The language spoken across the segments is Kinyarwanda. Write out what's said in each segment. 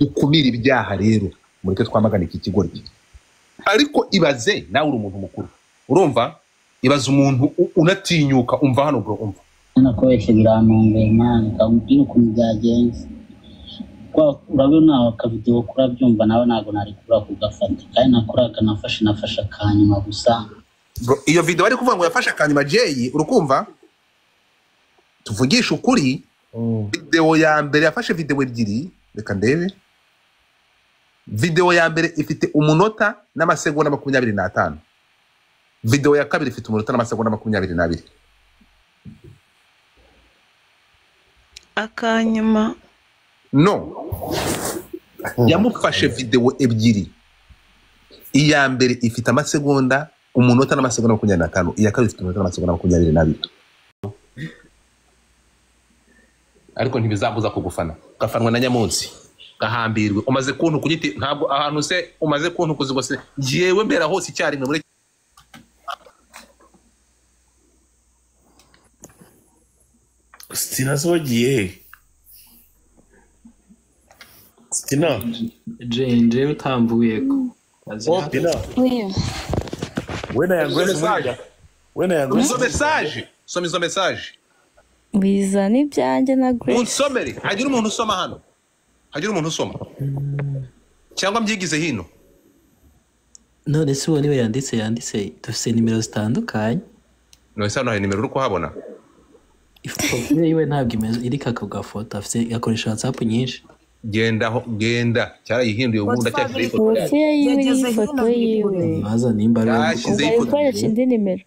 Dukumire ibyaha rero, mureke twamagane iki kigoryi. Ariko ibaze nawe uri umuntu mukuru, urumva? Ibaze umuntu unatinyuka. Umva hano bro, umva. Nakoresha birantunguye man, kamubwira ukuntu byagenze. Urabona akavidewo kurabyumva nawe, ntabwo nari kubura kugafata, kandi nakuraga nafashe akanyuma gusa. Bro, iyo video ari kuvuga ngo yafashe akanyuma Jay, urukumva? Tuvugisha ukuri, video ya mbere yafashe video ebyiri, reka ndebe. Video ya mbere ifite umunota n'amasegonda 25. Video ya kabiri ifite umunota n'amasegonda 22. Akanyuma no yamufashe video ebyiri. Iya mbere ifite amasegonda umunota n'amasegonda 25, iya kabiri ifite umunota n'amasegonda 22. Ariko ntibizabuza kugufana, gafanwa na Nyamunsi gahambirwe. Umaze kuntu kugiti ntabwo ahantu se umaze kuntu kuzigose jewe mbera hose icyarimwe muri Stina sogiye. Stina Jenje utamvuye ko. Stina. Wena ya Grace. Wena ya Grace. Izo message. Soma izo message. Bizana ibyanjye na Grace. Unsomere. Hagira umuntu usoma hano. Hagira umuntu usoma. Cyangwa mbyigize hino. None se uwo niwe yanditse dufite nimero zitandukanye. None se hano hari nimero uri kuhabona? Ifoto yiwe ntabwo imeze iri kaka gafoto afite akoresha WhatsApp nyinshi. Genda ho genda cyarayihinduye ubundi acyashyize ifoto yiwe ifoto yiwe. Baza nimba ari ukoresha indi nimero.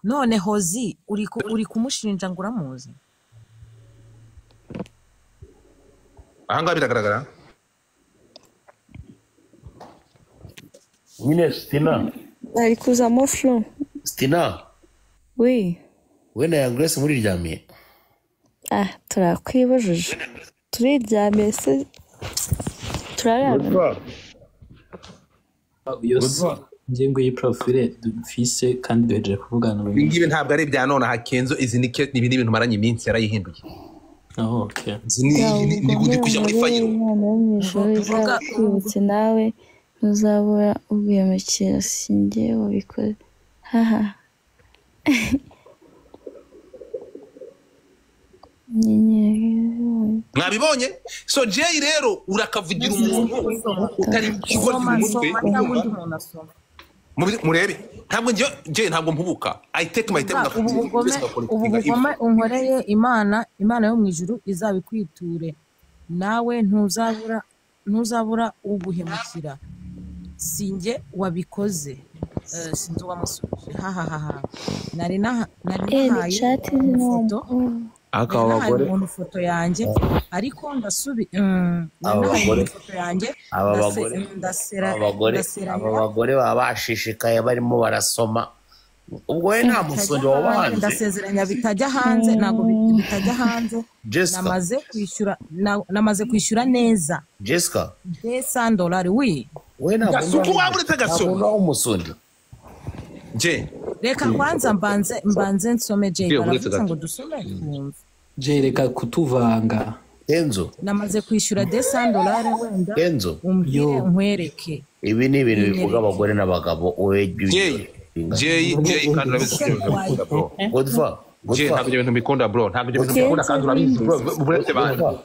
None Hozi uri kumushinja ngo uramuzi. Ahanga biragaragara. Nyine Stina. Ari kuzamo flow. Stina. Oui. Wena ya Grace muri ryamiye. Ah, turakwibujije. Turiryamiye se turarara. Ngingo iyi profile dufise kandi duhejeje kuvugana ubu. Ngibi ntabwo ari ibya none hakenzo izi ni ibi ni ibintu maranye iminsi yarayihinduye. Oh, okay. Ni gudi kujya muri fayiro. Kwibutse nawe ntuzabura ubwiyomekera sinjye wabikoze. Haha. Mwabibonye? So Jay rero urakavugira umuntu utari ikigoryi mu mutwe. Murebe ntabwo njye Jay ntabwo mpubuka. I take my time. Ubu bugome unkoreye Imana yo mu ijuru izabikwiture, nawe ntuzabura uguhemukira. Sinjye wabikoze. Sinzi uwamusubije. Hahahaha. Nari nahaye ifoto. Akaba umuntu foto yanjye ariko ndasubi ifoto yanjye aba bagore baba bashishikaye barimo barasoma. Ubwo we nta musonjo wabanze. Ndasezeranya bitajya hanze, ntabwo bitajya hanze. Namaze kwishyura neza. Jessica $200 oui. We ntabwo gasuku wabure gasoma umusonjo. Je reka kwanza mbanze nsome Jay baravuze ngo dusome twumve. Jay reka kutuvanga. Enzo namaze kwishyura $200 wenda. Enzo umbwire nkwereke. Ibi ni ibintu bivuga abagore n'abagabo owe Jay Jay kandi urabizi bro. Godfa Jay ntabwo ibintu bikunda bro, ntabwo ibintu bikunda kandi urabizi bro. Buretse bana.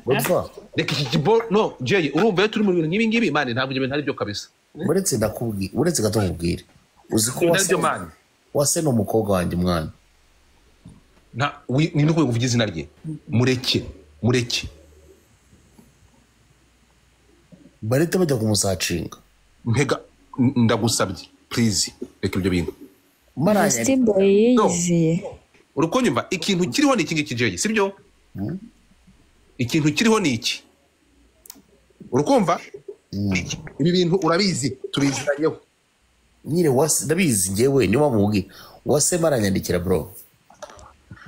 Godfa reka iki kibo no Jay urumva turi mu bintu nk'ibi ngibi man ntabwo ibintu ari byo kabisa. Buretse ndakubwira, buretse gato nkubwire. Uzi ko wase no mukobwa wanjye mwana. Nta ni nuko kuvuga izina rye. Mureke. Barete bajya kumusacinga. Mpega ndagusabye please reka ibyo bintu. Maranye. Uruko nyumva ikintu kiriho ni iki ngiki Jay, sibyo? Ikintu kiriho ni iki? Urukumva? Ibi bintu urabizi tubiziranyeho. Nyine wase ndabizi ngewe niyo bamugi wase maranyandikira bro.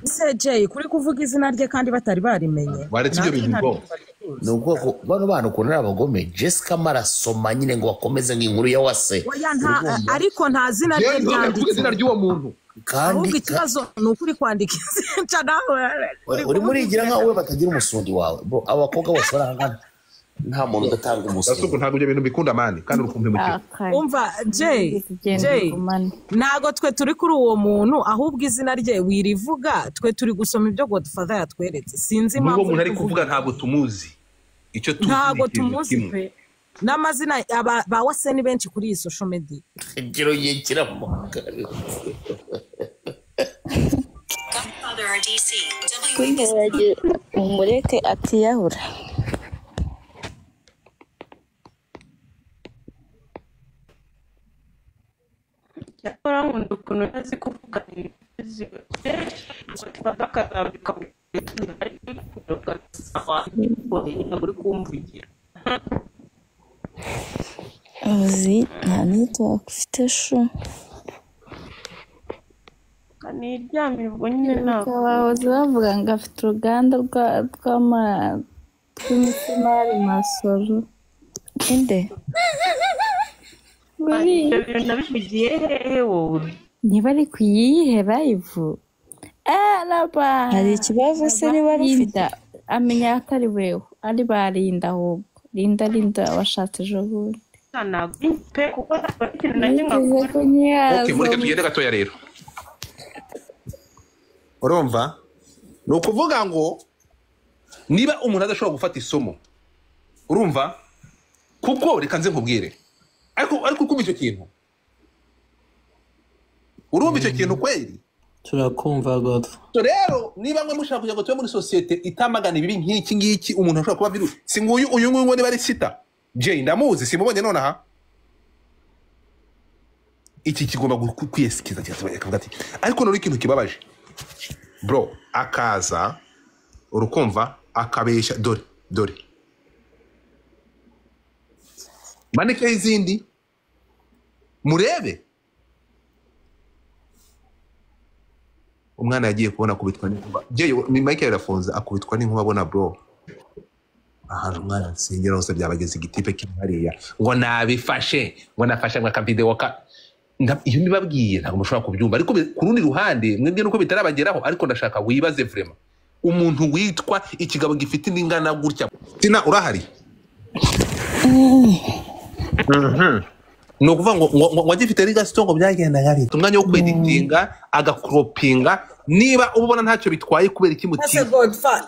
Se Jay kuri kuvuga izina rye kandi batari barimenye. Baretse ibyo bintu bro. Nubwo ko bano bana ukuntu ari abagome Jessica marasoma nyine ngo bakomeze nk'inkuru ya wase. Oya nta ariko nta zina rye ryanditse. Izina ry'uwo muntu. Kandi Ahubwo ikibazo ni uko uri kwandika izinca nawe uri murigira nkaho we batagira umusundi wawe bro. Abakobwa bose barahangana, nta muntu udatanga umusundi. Gasuku, ntabwo ibyo bintu mbikunda man, kandi uri kumpemukira. Umva Jay, Genda Jay, ugumane. Ntago twe turi kuri uwo muntu, ahubwo izina rye wirivuga, twe turi gusoma ibyo Godfather yatweretse. Sinzi N'uwo impamvu muntu uri ari kuvuga ntabwo tumuzi. Icyo tuzi ni Ntago ikintu tumuzi kimwe. pe, n'amazina ba Wase ni benshi kuri iyi social media. Kiro yikiramo. Mumureke atiyahura. Cyakora nkunda ukuntu azi kuvuga ibintu Godfather akazambika mu gitondo, ariko ugasanga ntabwo uri kumvugira. Uzi nta network ufite shu. Niryamire ubwo nyine ntabwo. Abahoze bavuga ngo afite uruganda rw'imisumari Masoro. Inde? Buriya. Ibyo bintu nabivugiye hehe wowe? Niba ari ku yihe live? Raba. Hari ikibazo se niba rufite? Linda amenya ko ari wewe, ari barinda ahubwo. Linda, Linda washatse ejo bundi. Ntabwo pe, kuko ntabwo ari ikintu na kimwe Nigeze akora. kunyaza. Okay, mureke tugende gatoya rero. Urumva, ni ukuvuga ngo niba umuntu adashobora gufata isomo, urumva, kuko reka nze nkubwire, ariko ukumva icyo kintu, urumva icyo kintu kweri? Turakumva, Godfa. So rero niba mwe mushaka kugira ngo tube muri sosiyete itamagana ibibi nk'iki ngiki, umuntu ashobora kuba virusi, si nguyu uyu nguyu ngo niba ari sita Jay ndamuzi, simubonye nonaha. Iki kigomba kwiyesikiza kikavuga ati ariko none ikintu kibabaje bro, akaza urukumva akabeshya. Dore dore manikeho izindi murebe. Umwana yagiye kubona akubitwa n'inkuba. Jay ni Michael arafunze, akubitwa n'inkuba abona bro ahantu umwana nsengera hose byabageze igitipe kiri hariya ngo nabifashe, ngo nafashe ngo akavidewo ka iyo mbibabwiye ntabwo mushobora kubyumva, ariko ku rundi ruhande mwebwe nuko bitarabageraho, ariko ndashaka wibaze vraiment umuntu witwa ikigabo gifite inda ingana gutya. Tina urahari? Ni ukuvuga ngo agifite ari gasito ngo byagendaga bite, umwanya wo kweditinga agakropinga, niba ubona ntacyo bitwaye kubera iki Ese mutinya? Godfa,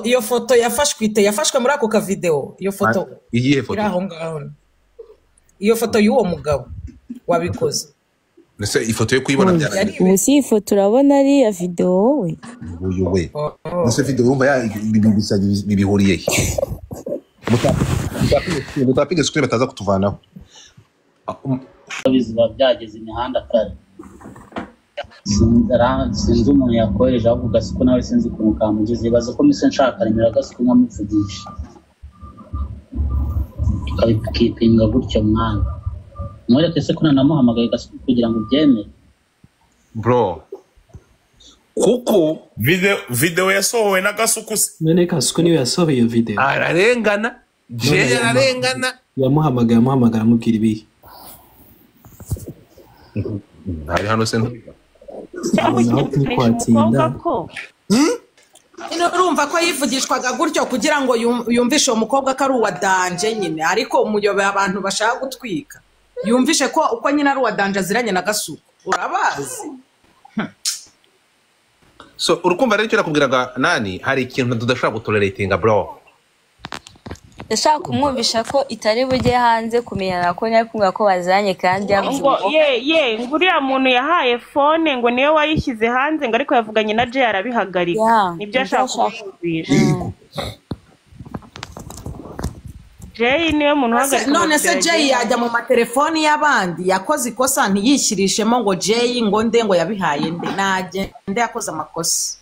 iyo foto yafashwe ite? Yafashwe muri ako kavideo iyo foto? Iyihe foto? Iri aho ngaho, iyo foto y'uwo mugabo wabikoze. Ese ifoto yo kuyibona byarangiye? Ubu si iyi foto urabona ari iya videwo wowe? Uyu we, ese video wumva ya ibi bihuriye he? Mutapinge screen bataza kutuvanaho. Biba byageze imihanda kare. Sinzi umuntu yakohereje, ahubwo Gasuku nawe sinzi ukuntu kamugeze. Ibaze ko mise nshaka nimero ya Gasuku nkamuvugisha, tukabikipinga gutyo mwana. Mwereke se ko nanamuhamagaye Gasuku kugira ngo ubyemere? Bro, kuko Video yasohowe na Gasuku se? None Kasuku niwe yasohoye iyo video? Ararengana Jay, ararengana. Yamuhamagaye, amuhamagara amubwira ibihe? Ntari hano se ntubiva? Naho Umukobwa kwatinda. ko Nyine urumva ko yivugishwaga gutyo kugira ngo yumvishe uwo mukobwa ko ari uwa danger nyine, ariko umuyoboye abantu bashaka gutwika, yumvishe ko uko nyine ari uwa danger aziranye na Gasuku, urabazi. So urukumva rero icyo nakubwiraga nani, hari ikintu tudashobora gutoleratinga bro. Ndashaka kumwumvisha ko itari bujye hanze kumenyana ko nyari kumubwira ko bazanye kandi yavuze ngo ye ye ngo uriya muntu yahaye phone ngo niwe wayishyize hanze, ngo ariko yavuganye na Jay arabihagarika. Ya, nibyo ashaka nibyo ashaka. kumwumvisha. Jay niwe muntu uhagarika None se amabwiriza. Jay yajya mu matelefoni y'abandi? Yakoze ikosa ntiyishyirishemo ngo Jay ngo nde ngo yabihaye nde, nagende, yakoze amakosa.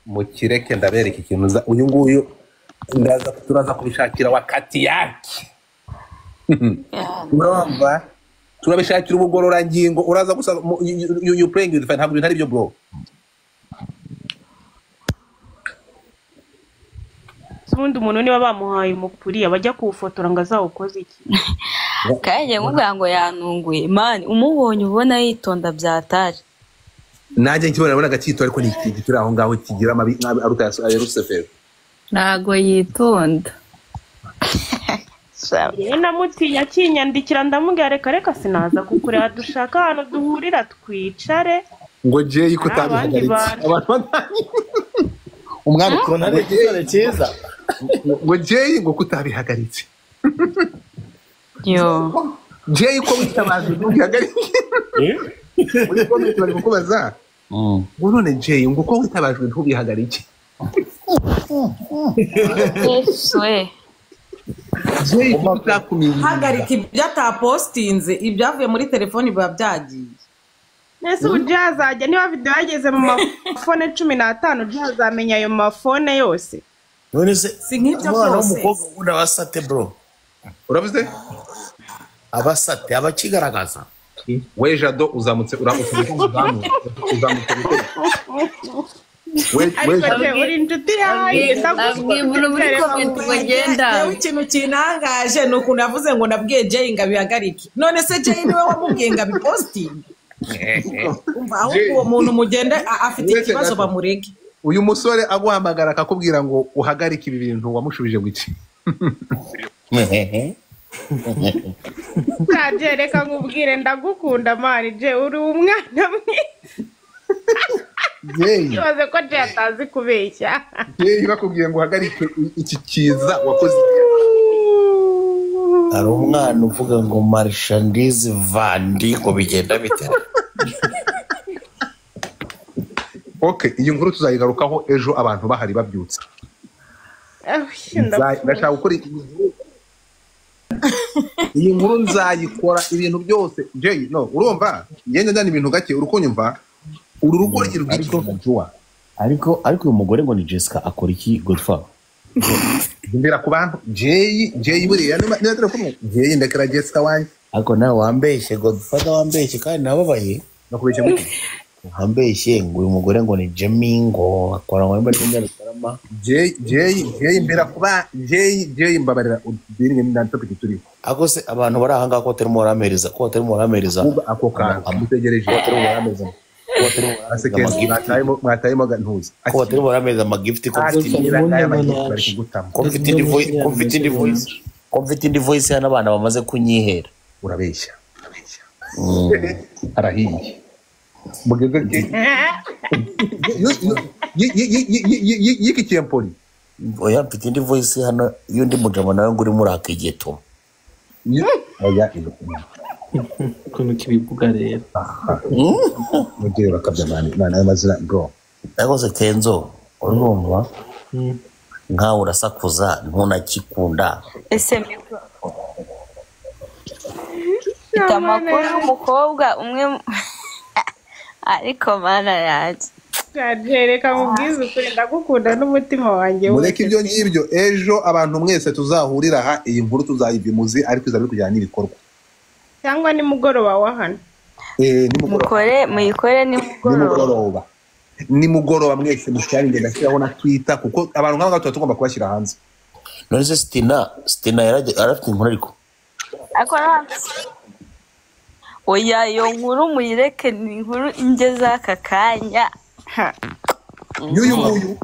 Mukireke ndabereka ikintu uyu nguyu ndaza turaza kubishakira wakati yake. Urumva, turabishakira ubugororangingo, uraza gusa you playing with fire, ntabwo ibintu ari byo bro. Se ubundi umuntu niba bamuhaye umupuri abajya kuwufotora ngo azawukoze iki? Kandi njye nkubwira ngo yantunguye man, umubonye ubona yitonda byatari. Nanjye nkibona nabonaga cyito, ariko ni ikintu kiri aho ngaho kigira amabi nabi aruta ya Rusefero. Ntago yitonda. Yewe namutinya akinyandikira, ndamubwira reka reka sinaza kukureba, dushaka ahantu duhurira twicare. Ngo Jay ko Hari abandi utabihagaritswe bantu. Abantu batangiye umwami Ukuntu ari ngo Jay igisore cyiza. Ngo Jay ngo kutabihagaritse. Yo. Jay ko witabaje ntubihagarike. Muri comment bari kukubaza ngo none Jay ngo ko witabajwe ntubihagarike. Yesu we. Jay ko utakumiye. Hagarika ibyo atapostinze, ibyavuye muri telefoni biba byagiye. Nese ubu Jay azajya, niba video yageze mu mafone 15, Jay azamenya ayo mafone yose? None se Si nk'ibyo umwana byose. w'umukobwa ubundi aba asate bro? Uravuze? Aba asate, aba akigaragaza. We Jado uzamutse uramutse uzamutse uzamutse we we Ariko Jado Jay uri inshuti yanjye. Abwiye umuntu muri comment ngo agenda. Yewe, ikintu kintangaje ni ukuntu yavuze ngo nabwiye Jay ngo abihagarike. None se Jay niwe wamubwiye ngo abipostinge? Umva, ahubwo uwo muntu mugende afite Uretse ikibazo, gato. bamurege. Uyu musore aguhamagara akakubwira ngo uhagarike ibi bintu, wamushubije ngo iki? Jay, reka nkubwire, ndagukunda man. Jay, uri umwana mwiza. Jay. Ibaze ko Jay atazi kubeshya. Jay bakubwiye ngo uhagarike iki kiza wakoze. Hari umwana uvuga ngo marchandise vandi, ngo bigenda bite? Okay, iyi nkuru tuzayigarukaho ejo abantu bahari babyutse. Ndashaka gukora iyi nkuru. Iyi nkuru nzayikora ibintu byose. Jay, no, urumva ngenda ndana ibintu gake, uri kunyumva? Uru rugo Ariko rwitwa ariko uyu mugore ngo ni Jessica akora iki, Godfather? Mbera ku bantu Jay, Jay buriya niba turi kumwe Jay, ndekera Jessica wanjye. Ariko nawe wambeshye, Godfather, wambeshye kandi nababaye. Nakubeshye gute? Wambeshye ngo uyu mugore ngo ni Jimmy, ngo akora ngo nimba ari Nyarutarama. Jay, Jay, Jay, mbera kuba Jay, Jay, mbabarira udirinde na topic turiho. Ariko se abantu bari aha ngaha ko batarimo barampereza, ko batarimo barampereza Uba ako kantu mutegereje. Ko batarimo barampereza, ko batarimo barampereza Aseke amagift, mwatayemo ntuzi. ko batarimo barampereza amagift, ko mfite indi Akira aya magift bari kugutama. ko mfite indi voice, ko mfite indi voice, ko mfite indi voice hano abana bamaze kunyihera. Urabeshya. Arahiye mugeze ke y'iki cyempori. Oya, mfite indi voice hano y'undi mujama nawe ngo urimo urakigeto. Oya. Ukuntu kibivuga rero. Mugere bakabya mani mani ayo mazina bro. Ariko se Kenzo, urumva nkawe urasakuza ntunakikunda. Ese mikoro mfite amakuru y'umukobwa umwe ariko mana yanjye. Jay, reka nkubwize ukuri, ndagukunda n'umutima wanjye Mureke wose. Ibyo ngibyo ejo abantu mwese tuzahurira aha, iyi nkuru tuzayiva imuzi, ariko izaba iri kujyana n'ibikorwa. Cyangwa nimugoroba wa hano. Eh, nimugoroba. Mukore, muyikore nimugoroba. Nimugoroba, nimugoroba mwese musharinge, ndashyiraho na Twitter kuko abantu nk'aba tuba tugomba kubashyira hanze. None se Stina yarafite inkuru ariko? Ariko oya, iyo nkuru muyireke, ni inkuru ingeze aka kanya. Ha. Y'uyu nguyu.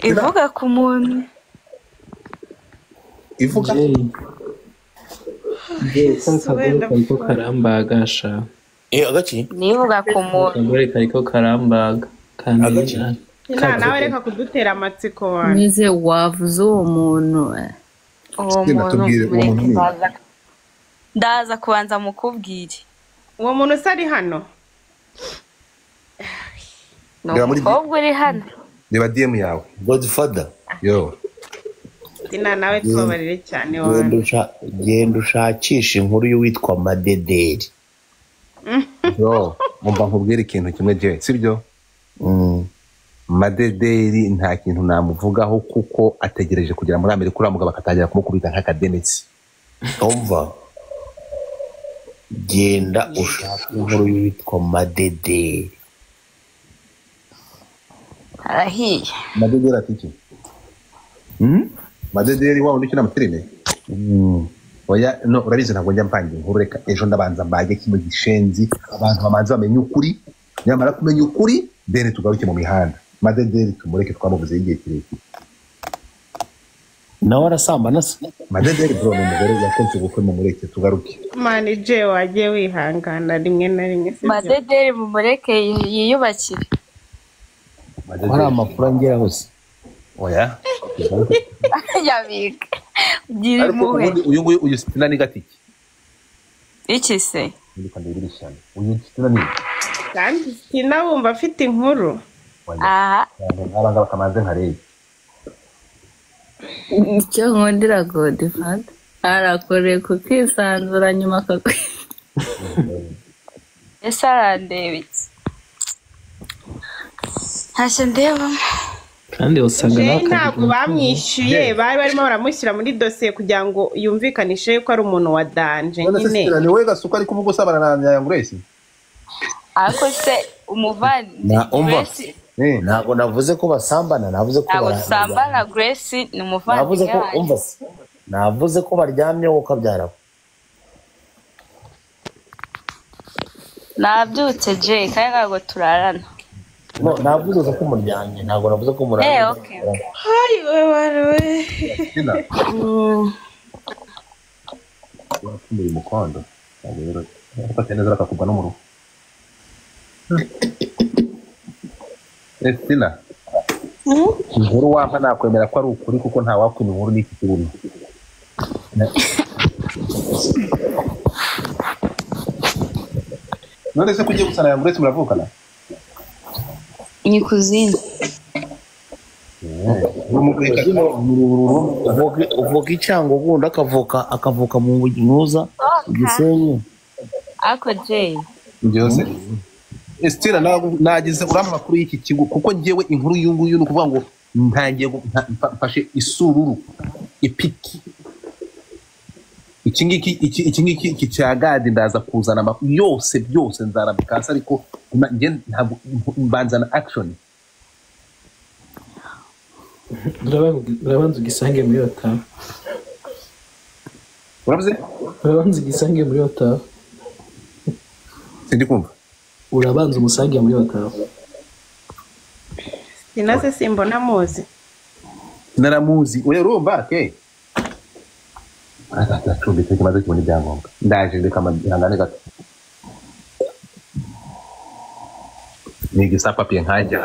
Ivuga ku muntu. Ivuga. Jay, ka kagore kariko karambaga sha. Eh, agaki? Nivuga ku muntu. Akagore kariko karambaga kandi Agaki? Nta nawe reka kudutera amatsiko wanjye. Nize wavuze uwo muntu eh. Uwo Stina, muntu tubwire uwo mureke muntu ni. Ndaza kubanza mukubwire. Uwo muntu se ari hano? Ni Reba muri umukobwa uri hano. Reba DM yawe. Godfather. Yo. Stina, nawe tubabarire cyane Genda wanjye. genda ushakishe inkuru y'uwitwa Madederi. Yo, umva nkubwire ikintu kimwe Jay, sibyo? Madederi nta kintu namuvugaho kuko ategereje kugera muri Amerika uriya mugabo akatangira kumukubita nk'akadenesi. Umva, genda ushake inkuru y'uwitwa Madederi. Arahiye. Madederi ati iki? Madederi wa wundi ukina amafilime? Oya, no, urabizi ntabwo njya mvanga inkuru. Reka ejo ndabanza mbage kino gishenzi, abantu bamanza bamenye ukuri. Nyamara kumenya ukuri, then tugaruke mu mihanda. Madederi tumureke, twamuvuzeho igihe kirekire. Nawe arasambana se? Madederi bro ni umugore yakoze ubukwe, mumureke tugaruke. Mani je, wagiye wihangana rimwe na rimwe, sibyo? Madederi mumureke yiyubakire. Ko hari amakuru angeraho se? Oya. Yabika gira Ariko impuhwe. ubundi uyu nguyu, uyu Sitina ni gatiki. Iki se? Reka ndebe ishyano. Uyu Sitina ni Kandi Stina wumva afite inkuru. Aha. Nk'aba ngaba kamanze nkarebe. Icyo nkundira Godfather, arakoreye kukisanzura nyuma akakwe. Ese arandeba iki? Ntacyo ndebamo. Kandi usanga Jay nawe ntabwo bamwishyuye, bari barimo baramushyira muri dosiye kugira ngo yumvikanishe yuko ari umuntu wa danger. None se Nyine. Sitina ni wowe Gasuku ari kuvuga usabana na Young Grace? Ariko se umuvandimwe Na umva. Grace? Ntabwo navuze ko basambana, navuze ko Ntabwo dusambana, Grace ni navuze umuvandimwe ko wanjye. umva se, navuze ko baryamye wowe ukabyara. Nabyutse Jay, kandi ntabwo turarana. No, navuze ko muryamye, ntabwo navuze ko murarana. Eh, okay. Hayi we wari we. Sitina, wapfumuye umukondo ntabwo rero ufate neza bakakugwa no mu rugo. Sitina, inkuru wampa nakwemera ko ari ukuri, kuko nta wakwima inkuru n'iki kibuno. None se ko ugiye gusana Young Grace, muravukana? Ni kuzini. Uvuka icyangugu, undi akavuka mu Ntuza, Gisenyi. Ariko Jay, Byose. Estera, nagize urampa amakuru y'iki kigo, kuko njyewe inkuru y'uyu nguyu ni ukuvuga ngo ntangiye mfashe isururu ipiki iki ngiki, iki ngiki, iki cya gadi. Ndaza kuzana amakuru yose byose, nzarambika hasi, ariko njye ntabwo mbanza na action. Urabanza ugisange muri Otawa. Uravuze? Urabanza ugisange muri Otawa. Sindi kumva. Urabanza umusange muri Otawa. Stina se simbona muzi. Naramuzi, oya, urumva ke acumbitse kimaze kubona ibyangombwa. Ndaje, reka ihangane gato, ni igisapapiye nkanjye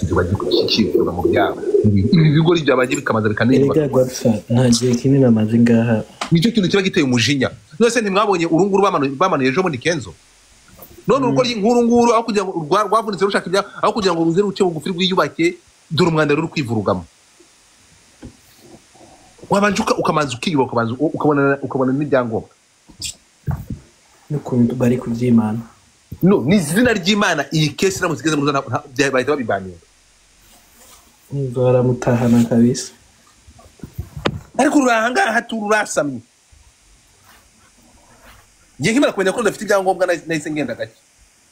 kiba kivuga mu byabo. Ibi bigori byabagiye bikamaza bikaniyubaka. Erega Godfather, nta gihe kinini amaze ngaha. Nicyo kintu kiba giteye umujinya. None ntimwabonye urunguru bamanuye ejo bundi Kenzo? None urugo nk'uru nguru, aho kugira ngo rwavunitse rushaka ibya, aho kugira ngo ruze ruce bugufi rwiyubake, dore umwanda ruri kwivurugamo. Wabanje ukamanza ukiyubaka, ukabanza ukabona n'ibyangombwa. N'ukuntu bari kubyimana. No, ni izina ry'Imana, iyi case iramutse igeze mu Rwanda, bahita babibanira. Umva, baramutahana kabisa. Ariko ruri ahangaha rurasamye. Ngiye nkimara kumenya ko rudafite ibyangombwa, nahise ngenda gake,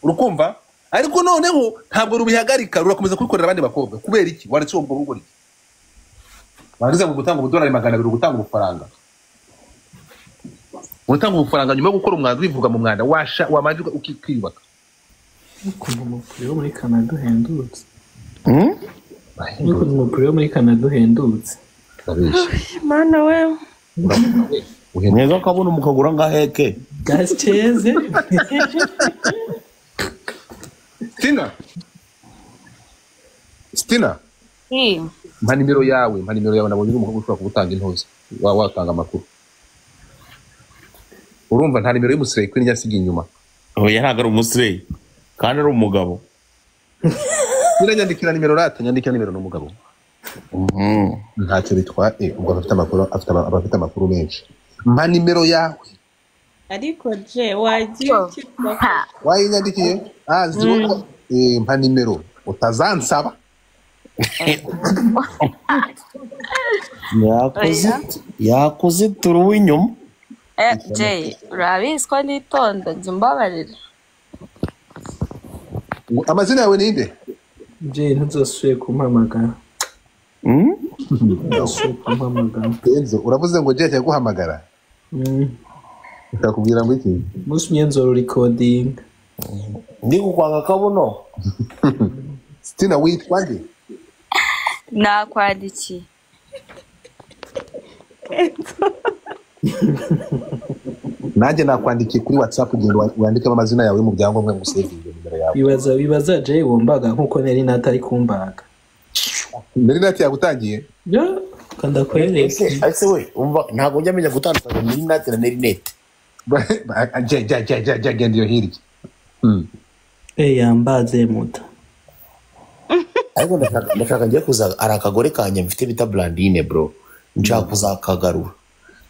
urukumva? Ariko noneho ntabwo rubihagarika, rurakomeza kubikorera abandi bakobwa. Kubera iki waretse ubwo rugo iki warangiza ngo gutanga ubudolari 200? Gutanga ubufaranga, uratanga ubufaranga nyuma yo gukora umwanda, wivuga mu mwanda, washa wamanje ukiyubaka. Ukuntu umupira wo muri Canada uhendutse! N'ukuntu umupira wo muri Canada uhendutse! Mana we! Mwebwe akabona mukagura ngaheke. Gashyeze. Stina, Stina! Eh, Mpa nimero yawe, mpa nimero yawe. Nabonye uri umukobwa ushobora kubutanga intuza, watanga amakuru. Urumva nta nimero y'umusireyi kuri njya asiga inyuma. Oya, ntabwo ari umusireyi kandi ari umugabo. Nyine nyandikira nimero rata, nyandikira nimero n'umugabo. Ntacyo bitwaye, ubwo aba afite amakuru, aba afite amakuru menshi. Mpa nimero yawe. Ariko je, wagiye ukirwa. Wayinyandikiye? Ah, zero. Mpa nimero utazansaba. Yakoze turu w'inyuma. Eh, Jay, urabizi ko nitonda, jya umbabarira. Amazina yawe ninde? Jay, ntuzasubiye kumpamagara. Enzo uravuze ngo Jay yaguhamagara akakubwira ngo iki? Umunsi umwe nzora recording. Ndi kukwanga kabuno. Stina witwa nde? Nakwandikiye. Nanjye nakwandikiye kuri WhatsApp, ugenda wandikemo amazina yawe mu byangombwa ngo usevinge nimero yawe. Bibaza Jay wombaga nkuko nari natari kumbaga. Nari nati yagutangiye? Ya, kanda kwereke. Ese we umva ntabwo njya menya gutandukanya Nerinate na Nerinete. Jay Jay Jay Jay Jay genda iyo hirya. Yambaze muta. Ariko ndashaka ngiye kuza ari akagore kanjye mfite bita Blandine bro. Nshaka kuzakagarura.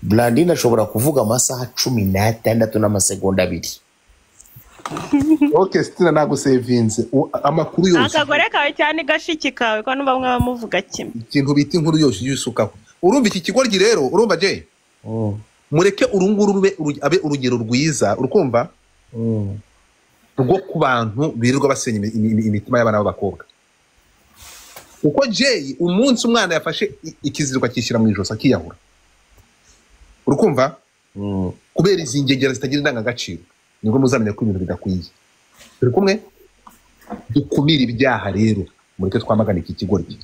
Blandine ashobora kuvuga amasaha 16 n'amasegonda 2. Okay, Stina nagusevinze amakuru yose. Akagore kawe cyane gashiki kawe ko numva mwe bamuvuga kimwe. Ikintu bita inkuru yose yusukaho. Urumva iki kigoryi rero, urumva Jay? Mureke urunguru rube abe urugero rwiza, urukumva? Rwo ku bantu birirwa basenya imitima y'abana b'abakobwa. Uko Jay umunsi umwana yafashe ikizirwa akishyira mu ijosi akiyahura. Urukumva? Kubera izi ngegera zitagira indangagaciro nibwo muzamenya ko ibintu bidakwiye. Turi kumwe? Dukumire ibyaha rero, mureke twamagana iki kigoryi.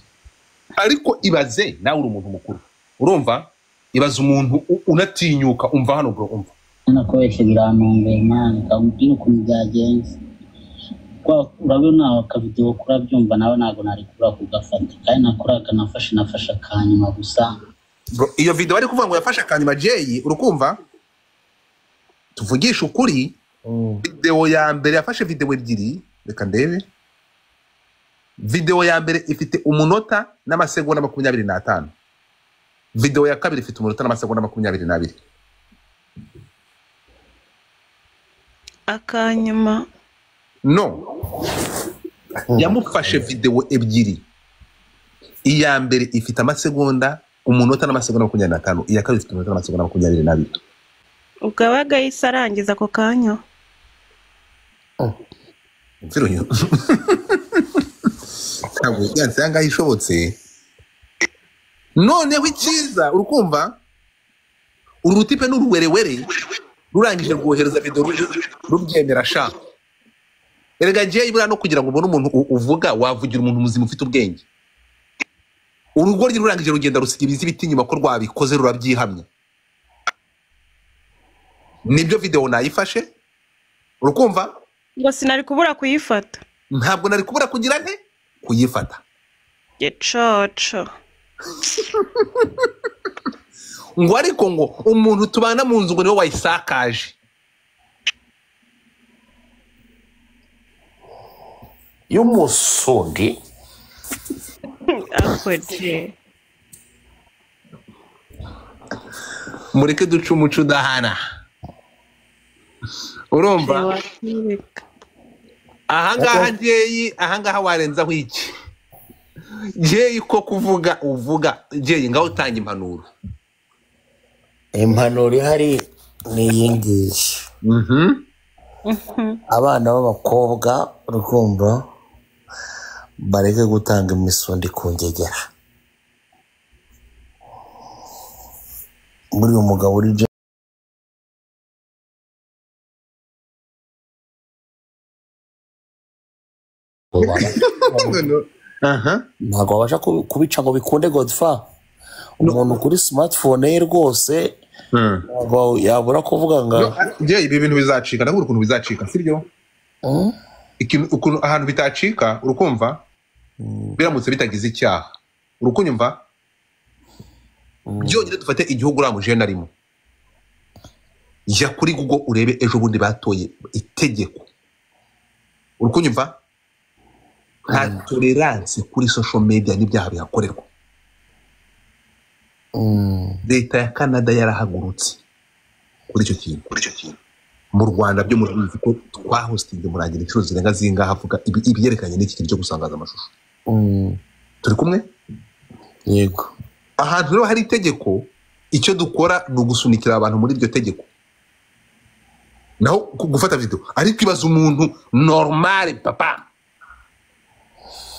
Ariko ibaze nawe uri umuntu mukuru. Urumva? Ibaze umuntu unatinyuka umva hano bro umva. Nakubeshye birantunguye man, kamubwira ukuntu byagenze. Urabona akavidewo kurabyumva nawe ntabwo nari kubura kugafata. Kandi nakuraga nafashe akanyuma gusa. Bro, iyo video ari kuvuga ngo yafashe akanyuma Jay, urukumva? Tuvugisha ukuri, video ya mbere yafashe video ebyiri, reka ndebe. Video ya mbere ifite umunota n'amasegonda 25. Video ya kabiri ifite umunota n'amasegonda 22. Akanyuma. No. Yamufashe video ebyiri. Iya mbere ifite amasegonda umunota n'amasegonda 25, iya kabiri ifite umunota n'amasegonda 22. Ugabaga yisarangiza ako kanya. Mfiro yo. Ntabwo yansanga ishobotse. Noneho icyiza urukumva uru rutipe n'uruwerewere rurangije rwohereza video rubyemera sha. Erega Jay buriya no kugira ngo ubone umuntu uvuga wavugira umuntu muzima ufite ubwenge. Urugoryi rurangije rugenda rusiga ibizi biti inyuma ko rwabikoze rurabyihamya. Nibyo video nayifashe urukumva ngo sinari kubura kuyifata. Ntabwo nari kubura kugira nte kuyifata. Gicoco. Ngo ariko ngo umuntu tubana mu nzu ngo niwe wayisakaje. Y'umusundi akoje. Mureke duce umuco udahana. Urumva? Ahangaha Jay, ahangaha warenzaho iki? Jay ko kuvuga uvuga Jay ngaho utanga impanuro. Impanuro ihari ni iyi ngiyi. Abana b'abakobwa urukumva bareke gutanga imisundi ku ngegera. Muri uyu mugabo uri ntabwo wabasha kubica ngo bikunde Godfa. Umuntu kuri smartphone ye rwose ntabwo yabura kuvuga ngo Jay ibi bintu bizacika, ndabura ukuntu bizacika sibyo? Ikintu ukuntu ahantu bitacika urukumva biramutse bitagize icyaha. Urukunyumva? Byonyine dufate igihugu uramuje narimo. Jya kuri Google urebe ejo bundi batoye itegeko. Urukunyumva? Nta tolerance kuri social media n'ibyaha bihakorerwa. Leta ya Canada yarahagurutse kuri icyo kintu. Mu Rwanda byo murabizi ko twahostinze murangira inshuro zirenga zingaha avuga ibyerekanye n'iki kintu cyo gusangaza amashusho. Turi kumwe? Yego. Ahantu rero hari itegeko, icyo dukora ni ugusunikira abantu muri iryo tegeko. Naho gufata video, ariko ibaza umuntu normal papa.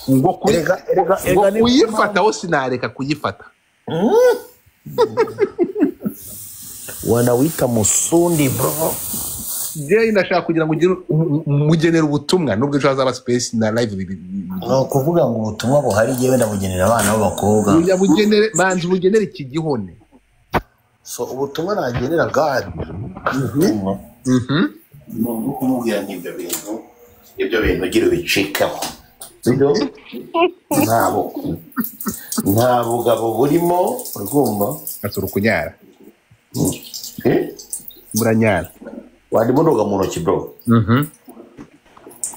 Ngo kuyifata ho sinareka kuyifata. Wanawita musundi bro. Jay ndashaka kugira ngo ugire mugenera ubutumwa nubwo ejo hazaba space na live. No kuvuga ngo ubutumwa buhari yewe ndabugenera abana b'abakobwa. Ubugenere banza ubugenere iki gihone. So ubutumwa nagenera God. Ngo kumubwira n'ibyo bintu, ibyo bintu gira ubicikaho. Sibyo? Nta bugabo burimo urumva. Asura kunyara. Muranyara. Wandimo ndoga mu ntoki bro.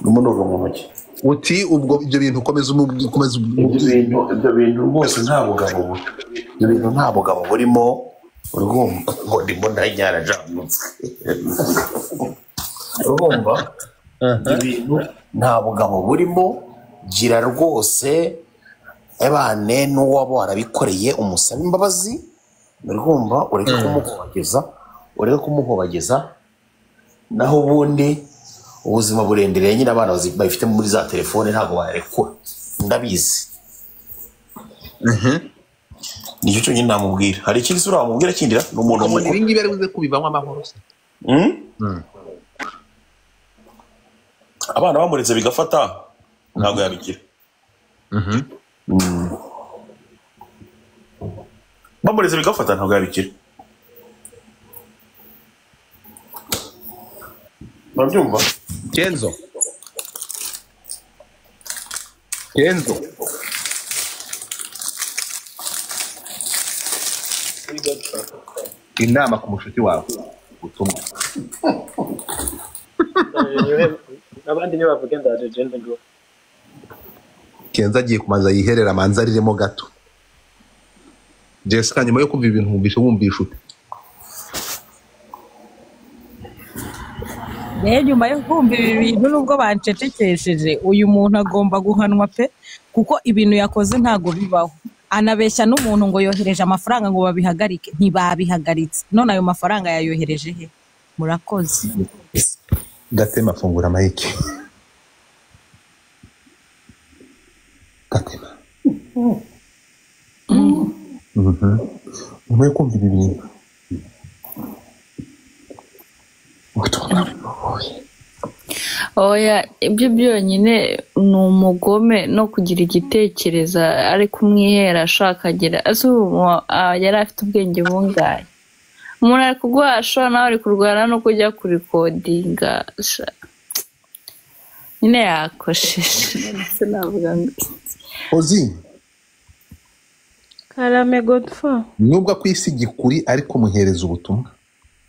Ndimo ndoga mu ntoki. Uti ubwo ibyo bintu komeza umubwi komeza ibyo bintu rwose nta bugabo. Ibyo bintu nta bugabo burimo urumva ngo ndimo ndanyara jamutse. Urumva? Ibyo bintu nta bugabo burimo gira rwose ebane n'uwabo warabikoreye umusaba imbabazi urumva ureke kumuhobageza ureke kumuhobageza naho ubundi ubuzima burendereye nyine abana babifite muri za telefone ntabwo barekura ndabizi. Nicyo cyonyine namubwira. Hari ikindi sura wamubwira kindira ni umuntu mukuru. Ibi ngibi ari buze kubivamo amahoro se. Abana bamuretse bigafata ntabwo yabigira. Bamuretse bigafata ntabwo yabigira. Urabyumva? Kenzo. Inama ku mushuti wawe ubutumwa. Abandi niyo bavuga ndaje genda ngo Kenzo agiye kumanza yiherera manza ariremo gato. Jessica nyuma yo kumva ibintu wumvishe ute? Rero nyuma yo kumva ibi bintu nubwo bancecekesheje uyu muntu agomba guhanwa pe kuko ibintu yakoze ntago bibaho. Anabeshya n'umuntu ngo yohereje amafaranga ngo babihagarike ntibabihagaritse none ayo mafaranga yayohereje he? Murakoze. Gatema fungura mic. Gatema. Nyuma yo kumva ibi bintu oya ibyo byonyine ni umugome no kugira igitekerezo ari kumwihera ashaka agira yari afite ubwenge bungaye umuntu ari kuguha nawe ari kurwana no kujya kurikodinga nyine yakosheje navuga ngo Ozi Karame Godfrey nubwo akwisi igikuri ariko muhereza ubutumwa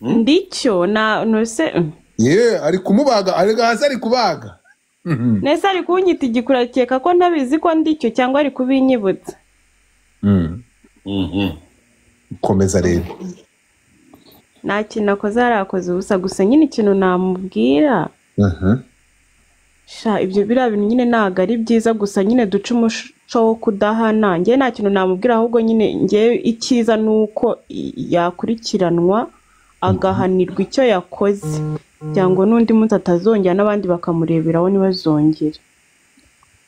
ndicyo na nose ye ari kumubaga ari gaza ari kubaga nese ari kunyita igikura keka ko ntabizi ko ndicyo cyangwa ari kubinyibutsa. Komeza rero nta kintu akoze arakoze ubusa gusa nyine ikintu namubwira sha ibyo biriya bintu nyine ntago ari byiza gusa nyine duca umuco wo kudahana njye nta kintu namubwira ahubwo nyine njye icyiza nuko yakurikiranwa agahanirwa icyo yakoze cyangwa n'undi munsi atazongera n'abandi bakamureberaho ntibazongere.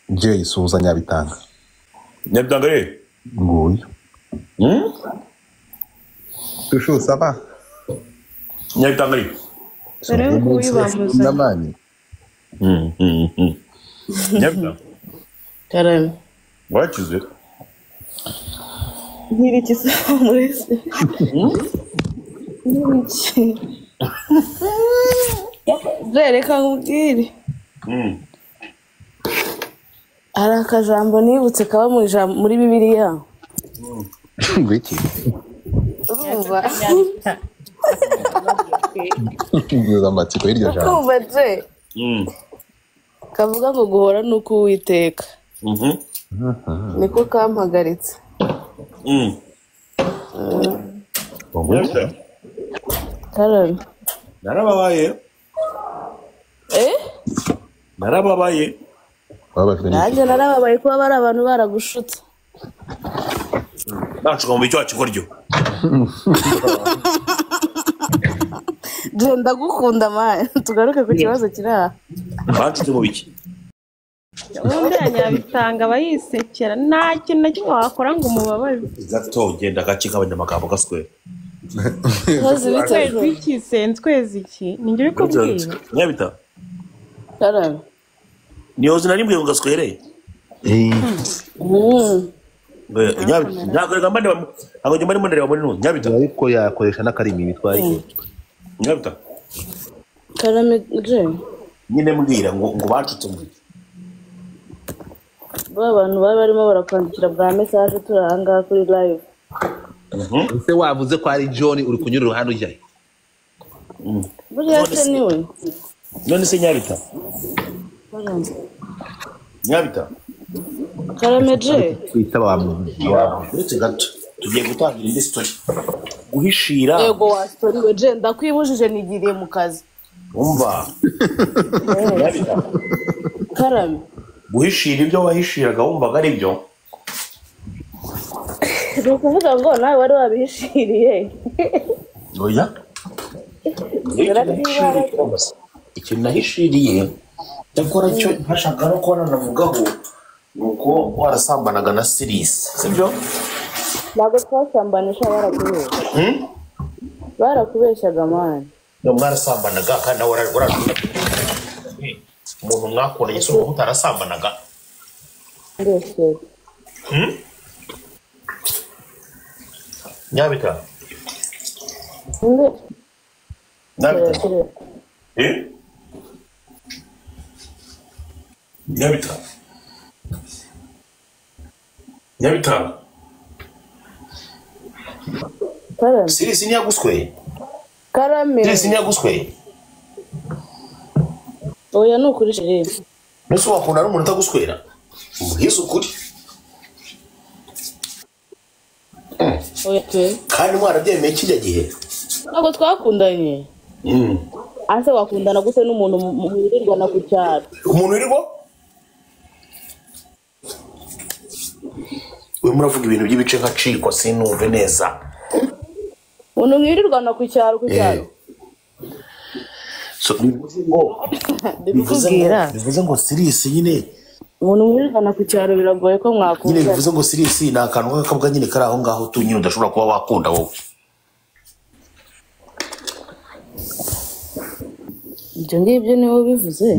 Jay suhuza Nyabitanga. Nyabitanga rero nguyu. Tushu saba. Nyabitanga rero. Dore nguyu bamuzanye. Nyabitanga. Karame. Wakize. Nkirikiza muri se. Reka nkubwire. Hari akajambo nibutse kaba muri Bibiliya. Ngwiki. Urumva? Ngwiza amatsiko y'iryo jambo. Urumva je? Kavuga ngo guhora nuko Uwiteka. Niko kampagaritse. Karame. Narababaye. Narababaye. Nanjye narababaye kuba bari abantu baragushutse. Bacuka mu bicyo wakikoryo. Je ndagukunda man. Tugaruke ku kibazo kiri aha. Bacutse mu biki? Ubundi Nyabitanga aba yisekera, nta kintu na kimwe wakora ngo umubabaze. Gato genda gake k'abanyamagambo gaswera. Nkozi bite Twezi jo? iki se, twezi iki, ni njye uri kubwira. Nyabita. Karame. Niyo zina rimbwiye ngo gaswere. Nyabita. Ntabwo reka mbandeba, ntabwo njye mbarimo ndareba muri ntuzi. Nyabita. Ariko yakoresha n'akarimi bitwaye iki? Nyabita. Karame je. Nyine mbwira ngo bacutse mu. Ba bantu baba barimo barakwandikira bwa message turi aha ngaha kuri live. Ese wavuze ko ari John uri kunyura uruhande ujyayo? Buriya se niwe? None se Nyabita. Nyabita. Karame je. Kwitaba wa muntu. Uretse gato tugiye gutangira indi story. Guhishira. Yego wa story we je, ndakwibujije nigiriye mu kazi. Umva. Nyabita. Karame. Guhishira ibyo wahishiraga wumvaga ari byo. Ni ukuvuga ngo nawe wari wabihishiriye. Oya. Ikintu nahishiriye cyakora cyo ntashaka no kubona navugaho ni uko warasambanaga na Sirisi, sibyo? Ntabwo twasambanisha, barakubeshya. Barakubeshyaga mani. No, mwarasambanaga kandi nawe umuntu mwakundanye se uba mutarasambanaga? Ndeshyera. Nyabita. Nyabita. Nyabita. Nyabita. Karame. Sirisi ntiyagusweye. Karame. Sirisi ntiyagusweye. Oya ni ukuri sheri. Mbese wakunda n'umuntu utaguswera? Ubwize ukuri. Oya pe. Kandi mwarabyemeye kijya gihe. Ntabwo twakundanye. Ase wakundana gute n'umuntu mwirirwana ku cyaro? Umuntu uribo? We muravuga ibintu by'ibice nkacikwa sinumve neza. Umuntu mwirirwana ku cyaro ku cyaro. So bivuze ngo Sirisi nyine umuntu mwirirwana ku cyaro biragoye ko mwakunda. Nyine bivuze ngo Sirisi ni akantu k'akabwa nyine kari aho ngaho tu nyine udashobora kuba wakunda wowe. Ibyo ngibyo niwe bivuze.